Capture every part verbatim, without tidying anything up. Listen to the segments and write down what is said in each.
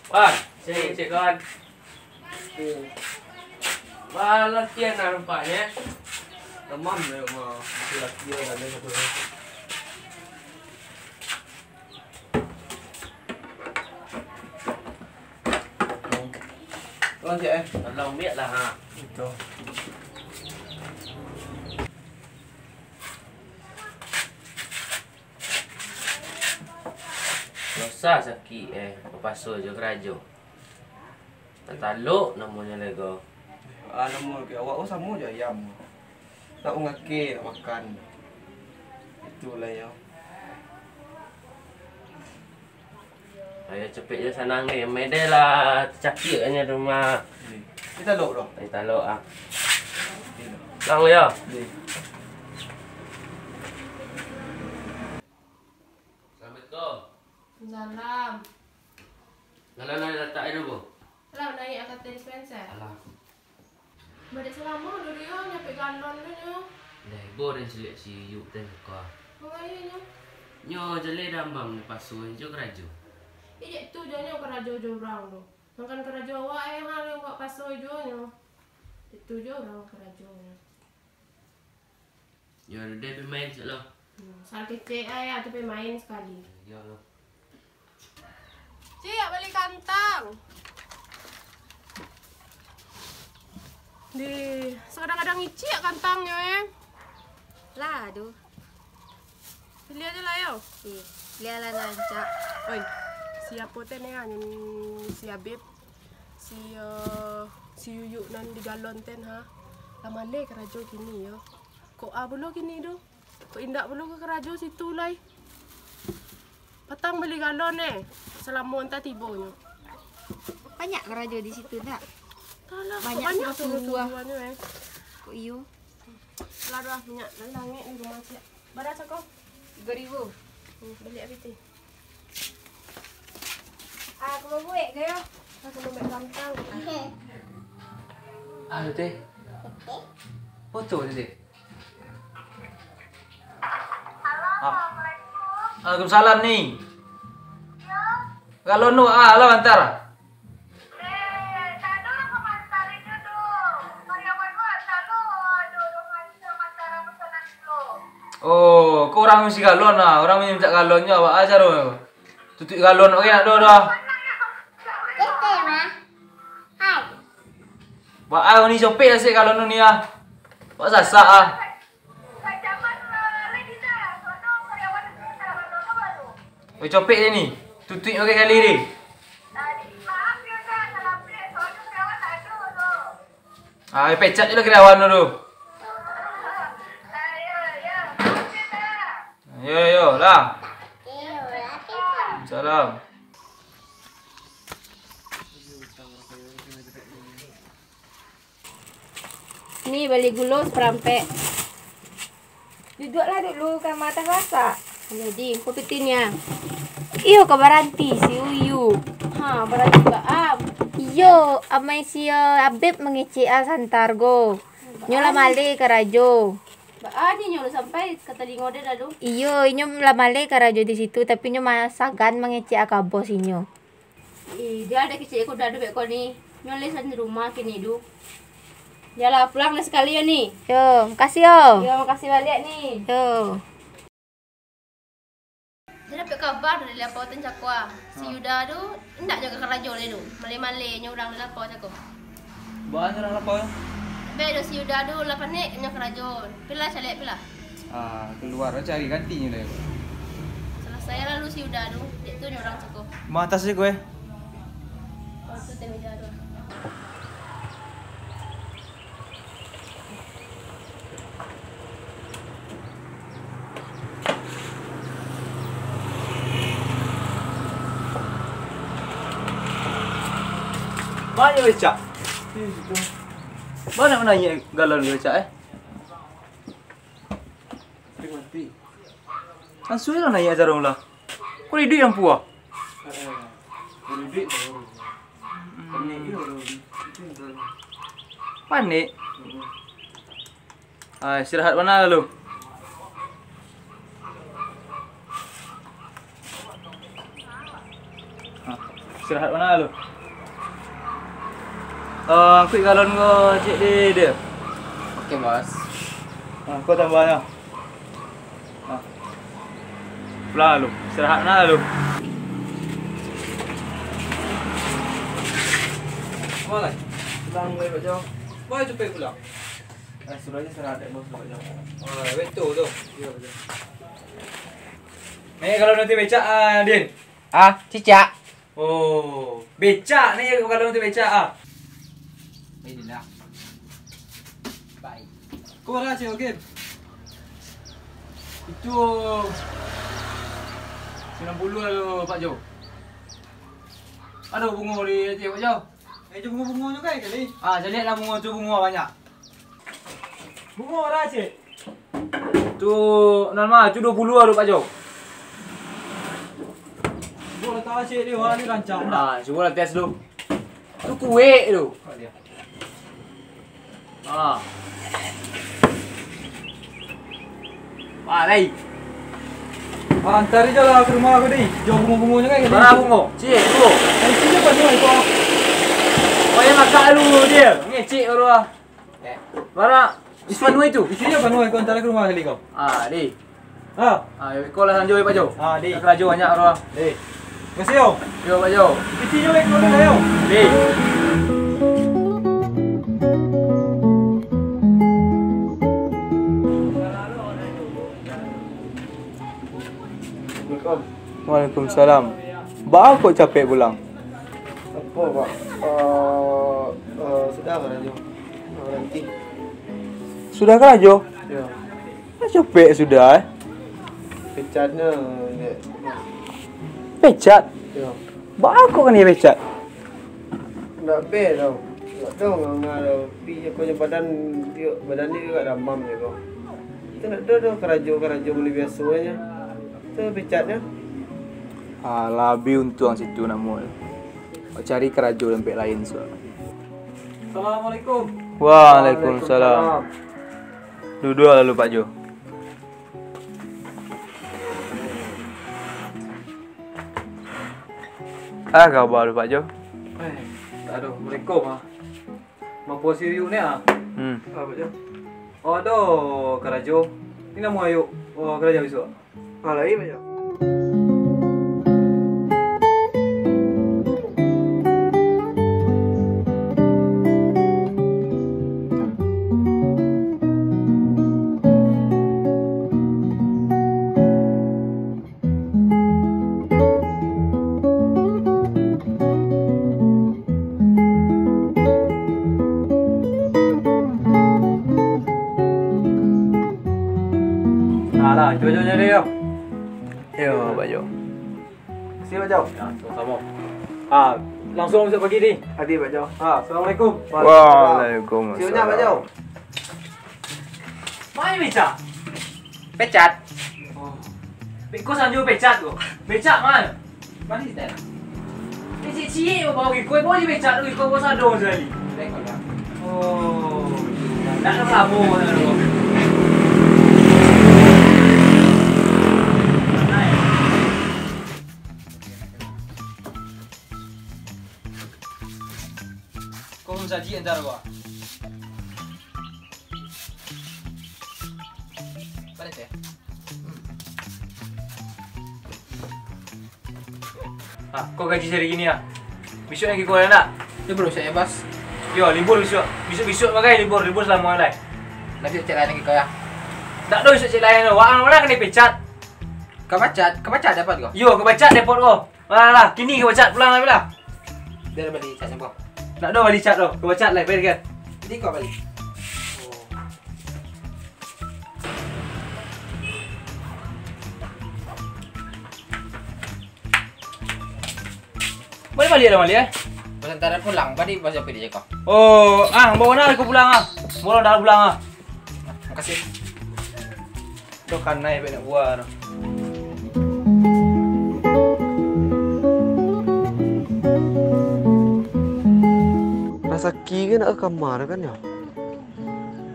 Wan, sini cek kawan. Balatihan lah nampaknyo. Tamam lah, mah. Latihan lah, dia satu. Tolong, cek, eh. Tolong biak lah, ha. Itu. Dosa sakik, eh, bapaso jo karajo. Tatalok namonyo lego. Ah, namo ke awak, oh, samo jo ayam. Nak mangake, nak makan. Itulah yo. Ayo capek jo sanang ni, medai lah tacakiak nyo tu mah. Ni. Ni talok tu. Ni talok ah. Ni. Pulang yo. Ni. Assalamualaikum. Salam. Galon nan latak anu, Bu? Lah, naiak ka dispenser. Alah. Badek salamo dulu yo, nyapek galon tu nyo. Lah, ibo den caliak si Yuyuk den ka. Mangayo nyo? Nyo jaleh dambam ni paso jo karajo. Ijak tu jo nyo karajo jo urang tu. Mangkan karajo awak eh, ha, awak paso jo nyo. Itu jo urang karajo nyo. Yo, deh, pai main cek lo. Hmm, sal kecek ai, atu pai main sakali. Yo lo. Cik, bali kantang. Di, sakadang-kadang icik kantangnyo, eh. Lah, aduh. Piliah aja lah, yo. Ih, piliah lah, rancak. Oi, siapo teh ni, ah, si Abib? Si, eh, si Yuyuk nan di galon ten, ha? Lah maleh karajo kini, yo. Kok ah pulo kini tu? Kok indak pulo ka karajo situ lai? Patang bali galon, eh. Salamo antah tibonyo. Banyak karajo di situ, ndak? Talah, banyak banyak suruah-suruahnyo, eh. Kok iyo? Lah, dah, minyak langik di rumah siap. Bara cako? Tigo ribu. Hmm, bali api ti. Ah, aku mau buek ke yo? Aku mau buek kantang. Ah, teh. Foto teh. Ah. Waalaikumsalam ni. Kalau nu, ah, lo antar. Oh, ko urang misi galon ah, urang mintak galonnyo, awak ah caro. Tutuik galon, oke, nak doh, doh. Baa ni copek lah sik galon tu ni ah. Awak sasak ah. Oi, copek je ni. Tutuik pakai kali ni. Ah, pecat je lah karyawan tu, tu. Yo, yo, lah. Salam. Ni bali gulo saparampek. Duduaklah dulu, ka matah masak. Jadi, ko pitinya. Iyo, ka baranti si Uyu. Ha, baranti baa? Iyo, amai si Abeb mangecek ah santar go. Nyo lah maleh karajo. Baa ni nyo sampai ka talingo den dah tu? Iyo, inyo lah maleh karajo di situ, tapi nyo ma-, sagan mangecek ah ka bos inyo. Ih, jan lah kecek ko dah duduak ko ni. Nyo leh sandiri rumah kini tu. Jan lah, pulang lah sakali yo ni. Yo, makasih yo. Yo, makasih baliak ni. Yo. Jan dapek kaba dari lapau tu cako ah. Si Yuda tu indak nyo ka karajo lai tu. Maleh-maleh nyo urang di lapau cako. Baa nyo urang lapau? Bek do si Yuda tu lah panek nyo karajo. Pilah caliak pilah. Ah, kalua cari gantinyo lai. Salasai lalu si Uda tu, dek tu nyo urang cako. Matas je kowe. Oh, tu teh meja tu. Banyak becak. Banyak manaiak galon becak, eh. Mati. Langsung lah naiak sarong lah. Kok iduik yang puah? Panik. Ah, istirahat mana lalu? Ah. Istirahat mano lu? Eh, angkuik galon ko ciek di dia. Oke, Bos. Ah, ko tambahnyo. Ah. Pulang lu. Istirahat mano lu? Pulang, Pak Jo. Wah, capek pulang. Eh, suruah aja istirahat dek Bos, Pak Jo. Ah, betul tu. Iyo, betul. Nih, kalau nanti becak, ah, Din. Ah, cicak. Oh, becak ni kalau tu becak ah. Baiklah. Baik. Kau bara ciek, Okin? Itu sembilan puluh lalu, Pak Jo. Ado bungo di ateh, Pak Jo? Eh, tu bungo-bungo tu kan kali? Ah, caliak lah bungo tu, bungo banyak. Bungo bara ciek? Tu, nan ma, tu duo puluah tu, Pak Jo. Bungo lah tahu ciek dia, wah, ni rancak dah. Ah, cubolah tes dulu. Tu kuek tu. Ah. Wah, lai. Ah, antar je lah ka rumah aku, Di. Jo bungo-bungonyo kan, Di. Bara bungo? Ciek, duo. Eh, isinyo panuah iko, ah. Payah makan lu dia. Ngecek baru, ah. Eh. Bara, isi panuah itu? Isinyo panuah iko, antar ka rumah kali ko. Ah, Di. Ah. Ah, iko lah sanjo, Pak Jo. Ah, Di. Karajo banyak, baru, ah. Di. Makasih, yo. Yo, Pak Jo. Isinyo iko dulu, yo. Di. Assalamualaikum. Waalaikumsalam. Baa kok capek pulang? Apo, Pak? Eh, eh, sudah karajo. Baranti. Sudah karajo? Yo. Lah capek sudah, eh? Pecatnyo, Dek. Pecat? Yo. Baa kok kanai pecat? Ndak be doh. Ndak doh nganga doh. Pi, ko nyo badan, badan ni agak damam je ko. Itu ndak doh, doh karajo-karajo model biasonyo. Tu pecatnyo. Ah, labiah untuang situ namo. Cari karajo tampek lain, suak. Assalamualaikum. Waalaikumsalam. Waalaikumsalam. Duduak lalu, Pak Jo. Ah, kaba lu, Pak Jo? Eh, aduh, assalamualaikum, ah. Mampo si Uyuk ni, ah? Hmm. Ah, Pak Jo. Oh, ado karajo. Ni namo Uyuk, oh, karajo bisuak? Ah, lai, Pak Jo. Nah, lah, itu aja nyari yo. Yo, Pak Jo. Makasih, Pak Jo. Ya, sama-sama. Ah, langsung besok pagi ni. Adi, Pak Jo. Ah, assalamualaikum. Waalaikumsalam. Makasih banyak, Pak Jo. Mano becak? Pecat. Oh. Beko sanjo pecat ko. Becak mano? Mari kita. Eh, ciek-ciek bawa iko, bawa je becak tu, iko bawa sado sekali. Oh. Tak ada pelabo, tak ada pelabo. Kau belum saji entar gua. Balik ya. Ah, kau gaji sehari gini ah. Bisuak lagi kau nak? Yo, bro, saya bas. Yo, libur bisuak. Bisuak-bisuak bagai libur, libur selama lai. Nanti cek lain lagi kau ya. Tak ada bisuak cek lain tu. Wak mana kena pecat? Kau pecat, kau pecat dapat kau. Yo, kau pecat dapat kau. Alah, kini ka bacat pulang lah, Bela. Biar bali cat sampo. Ndak doh bali cat doh, ka bacat lai, pergi kan. Jadi kau bali. Bali baliak lah, baliak, eh. Pas antara pulang, bali pas sampai di Jeko. Oh, ah, bawa nak aku pulang ah. Bawa dah pulang ah. Makasih. Doh kanai bana buah tu. Rasaki kan nak ka kama kan yo?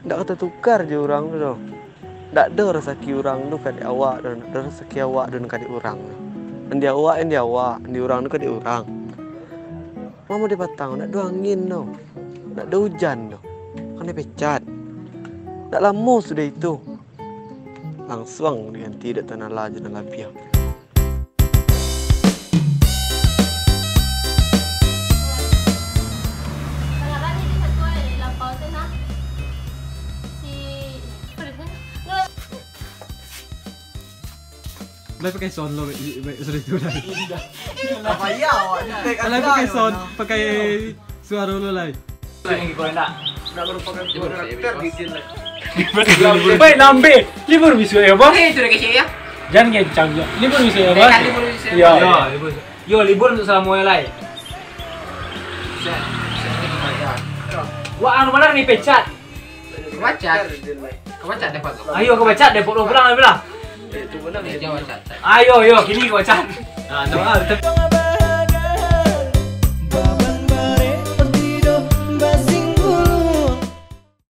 Ndak ka tatukar jo urang tu doh. Ndak ado rasaki urang tu ka dek awak doh, ndak ado rasaki awak doh ka dek urang tu. Nan di awak, nan di awak, nan di urang tu ka dek urang. Mamo di patang, ndak ado angin doh, ndak ado ujan doh, kanai pecat. Ndak lamo sudah itu, langsuang diganti dek tanah lah jo nan labiah. Lai pakai sound lo, sudah itu lah. Apa iya awak ni? Lai pakai sound, pakai suara lo lai. Lagi kau nak. Nak merupakan sebuah karakter di sini. Baik lambe, libur bisu ya bos. Eh, itu dah kecil ya. Jangan kencang juga. Libur bisu ya bos. Kan libur bisa. Iya. Yo, libur. Yo, libur untuk selamanya lai. Bisa. Bisa kita bayar. Wah, anu mana nih pecat? Kebaca. Kebaca dapat tu. Ayo ke baca depok lo pulang lah. Itu benar dia jawab cat. Ayo, yo, kini ke baca. Nah, no, ah,